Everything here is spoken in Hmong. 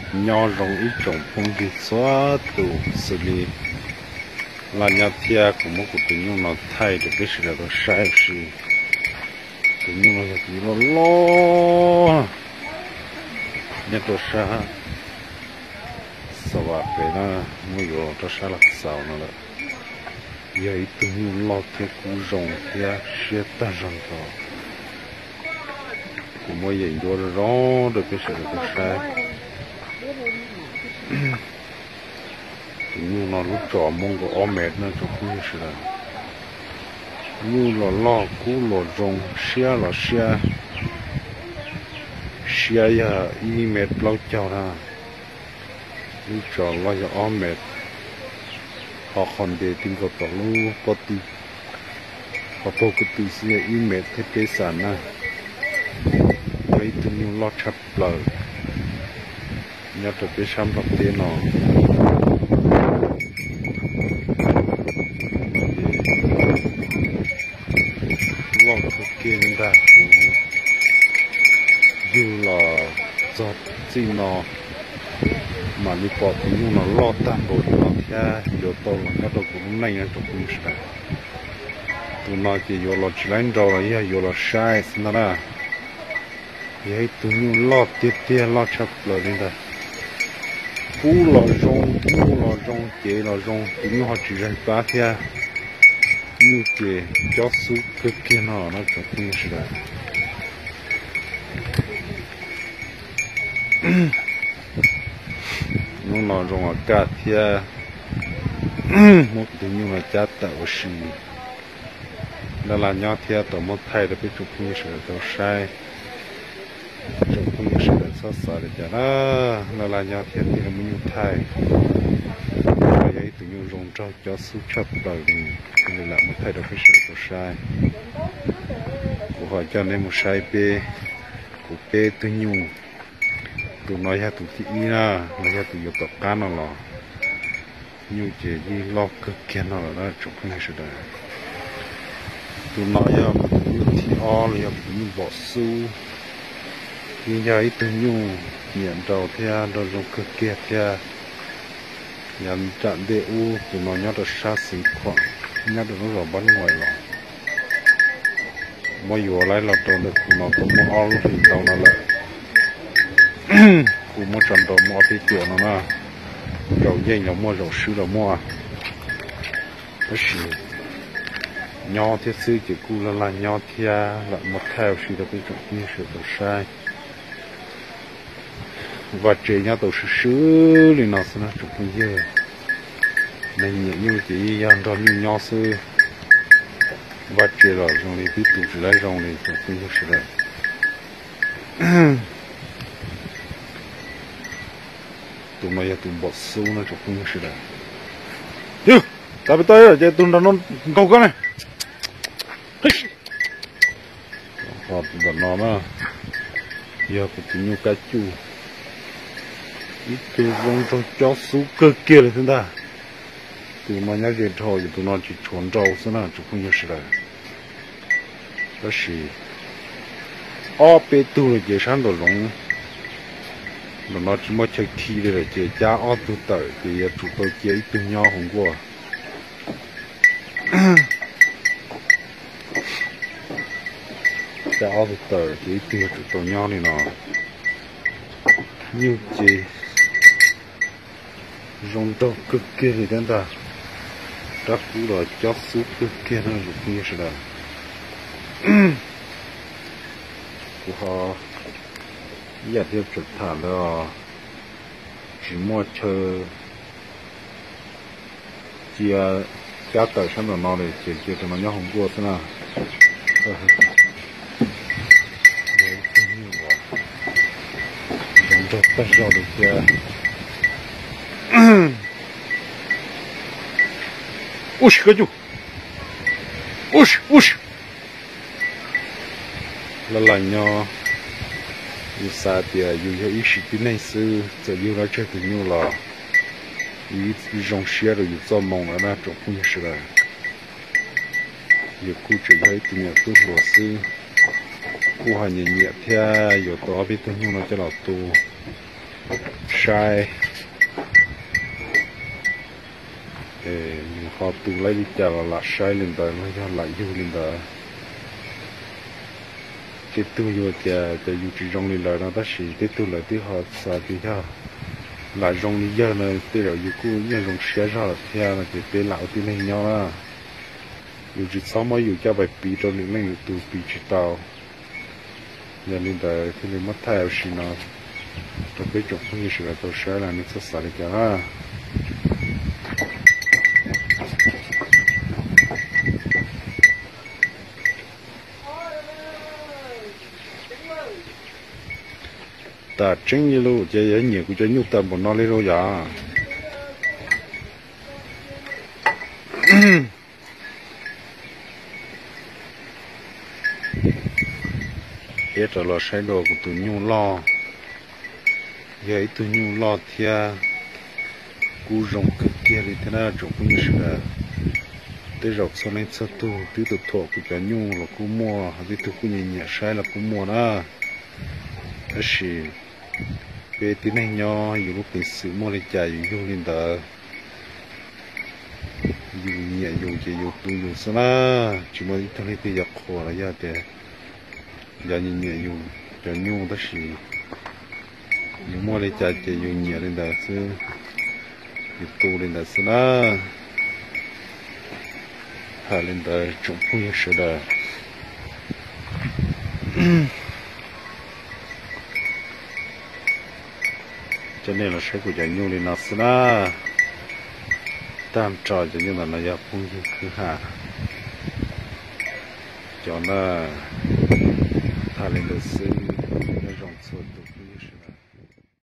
Nyob zoo ib tsoom phooj ywg txhua tus, xws li Laj Nyob thiab kuv muab kuv tus nyuj no thaij rau peb sawv daws tau saib ua si. Tus nyuj no yog tus nyuj loj loj nyob rau sab Xaus Vam pem na, muab yuav rau sab Laj Xaus no lawm. Yog ib tug nyuj loj thiab kub zoo thiab siab tag zog nrho. Kuv muab yeem ncuab zoo zoo rau peb sawv daws tau saib. Tus nyuj no lub tsos muaj nkaus ob mev na tsoom phooj ywg sawv daws. Nyuj los loj kub los zoo siab los siab, siab yog ib mev plaub caug na. Lub tsos loj yog ob mev, ho qhov ntev ti nkaus tom lub pob ti, qhov paug kwv tw xwb yog ib mev thiab peb xam na. Yog ib tug nyuj loj tshaj plaws nyob rau peb sab Nplog teb no. Loj kawg kiag li ntag, kuv yug los txog txij no mam li pom tus nyuj no loj tag npaum li no thiab yuav tau los nyob rau kuv lub neej no tsoom phooj ywg sawv daws. Tus no ces yuav los tsis laib nrau los yog yuav los saib xwb ntag na. Yog ib tug nyuj loj tiag tiag, loj tshaj plaws li ntag. Kub los zoo, nyuj los zoo, cev los zoo, tus nyuj ho tsis zeeg pab thiab. Nyuj ces cob xub kawg kiag no no tsoom phooj ywg sawv daws. Hnub no zoo ua kaj thiab, muab kuv tus nyuj no cab tawm ua si. Laj Laj Nyob thiab tau muab thaij rau peb tsoom phooj ywg sawv daws tau saib. Tsoom phooj ywg sawv daws txhob xav li cas na, Laj Laj Nyob thiab thiaj li muab nyuj thaij. Yog ib tug nyuj zoo nraug cob xub tshaj plaws li, thiaj li lam muab thaij rau peb sawv daws tau saib. Kuv ho coj nej mus saib peb, kuv peb tug nyuj. Tus no yog tus thib ib na, los yog tus yuav tom qab no los. Nyuj ces yeej loj kawg kiag no lawm na tsoom phooj ywg sawv daws. Tus no yog kuv tus nyuj thib ob los yog kuv tus nyuj npom xub. Yeej yog ib tug nyuj nyiam nrau thiab nrau zoo kawg kiag thiab. Yav nram ntej ub tus no nyob rau sab Xeev Khuam, nyob rau lub zos Npab Nuais los. Muab yuav laib los rau ntawm kuv no tau muaj ob lub hlis ntau no lawm. Kuv muab tso nrau muaj ob peb cuam no na, zaum yeej los muaj zaum swb los muaj. Tab sis nyob thiab xwb ces kuj laj laj nyob thiab lam muab thaij ua si rau peb tsoom phooj ywg sawv daws tau saib. Vaj tsev nyob tau swb swb li no xwb na tsoom phooj ywg. Neeg nyiam nyuj ces yeej yog nrog nyuj nyob xwb. Vaj tsev los zoo li tib tus tsis laib zoo li tsoom phooj ywg sawv daws. Tus no yog tus npom xub no tsoom phooj ywg sawv daws. Yog, txav pem toj ces tus nram no nkaug koj ne. Ho tus nram no na, yog kuv tus nyuj kab cuj, ib tug zoo nraug cob xub kawg kiag li xwb ntag. Tus no nyob ze dhau ces tus no tsis tshuav nrau xwb na tsoom phooj ywg sawv daws. Tab sis ob peb tug lawm ces sab nraum zoov, nraum no tsis muaj chaw khi li lawm ces cab ob tug tawm ces yuav tsum tau cia ib tug nyob hauv nkuaj. Cab ob tug tawm ces ib tug yuav tsum tau nyob li no. Nyuj ces zoo nraug kawg kiag li thiab ntag. Rab kub los cob xub kawg kiag no tsoom phooj ywg sawv daws. Kuv ho ib yam thiab tseem tham ntawd os, tsis muaj chaw cia cab tawm sab nraum no li ces cia rau no nyob hauv nkuaj xwb na. Zoo nraug tag zog li thiab. Ub si koj cuj, ub si ub si. Laj laj nyob, yus xav tias yus yog ib sim tib neeg xwb, txawm yug lawv tsawg tus nyuj los yus zoo siab rau yus txoj moo lawm na tsoom phooj ywg sawv daws. Yus kuj tseem yog ib tug me nyuam tub hluas xwb, kuj ho nyiam nyiam thiab yuav tau ob peb tug nyuj no coj los tu, saib, ho tus laib li cas los lam saib li ntawd los yog lam yug li ntawd. Tej tug yus tias cov yus tsis zoo li lawv no, tab sis tej tug lawv twb ho xav tias yog lam zoo li yawg no, tej zaum yus kuj yeej zoo siab zog lawm thiab no ces peb lam ua tib neeg nyob na. Yus tsis txhob muab yus coj pais piv rau lwm leej lwm tus, piv tsis tau. Yog li ntawd thiaj li muab thaij ua si no rau peb tsoom phooj ywg sawv daws tau saib los nej txhob xav li cas na. Tas tseeb li lus ces yog nyiam kuv cov nyuj tawm npaum no li lus yom. Peb rov los saib dua kuv tus nyuj loj. Yog ib tug nyuj loj thiab kuj zoo kawg kiag li thiab na tsoom phooj ywg sawv daws. Tej zaum txhua leej txhua tug twb tus thuam kuv cov nyuj los kuj muaj, ho tej tug kuj nyiam nyiam saib los kuj muaj na. Tab sis peb tib neeg nyob yus lub peev xwm muaj li cas yus yug li ntawd. Yus nyiam yus ces yus tu yus xwb na. Tsis muaj ib tug leej twg yuav qhuas los yog tias yog nyiam nyiam yus cov nyuj, tab sis yus muaj li cas ces yus nyiam li ntawd xwb, yus tu li ntawd xwb na. Hais li ntawd tsoom phooj ywg sawv daws. Coj nej los saib kuv cov nyuj li no xwb na. Tag nrho cov nyuj ntawm no yog phooj ywg kwv ha cov na. Tag li ntawd xwb.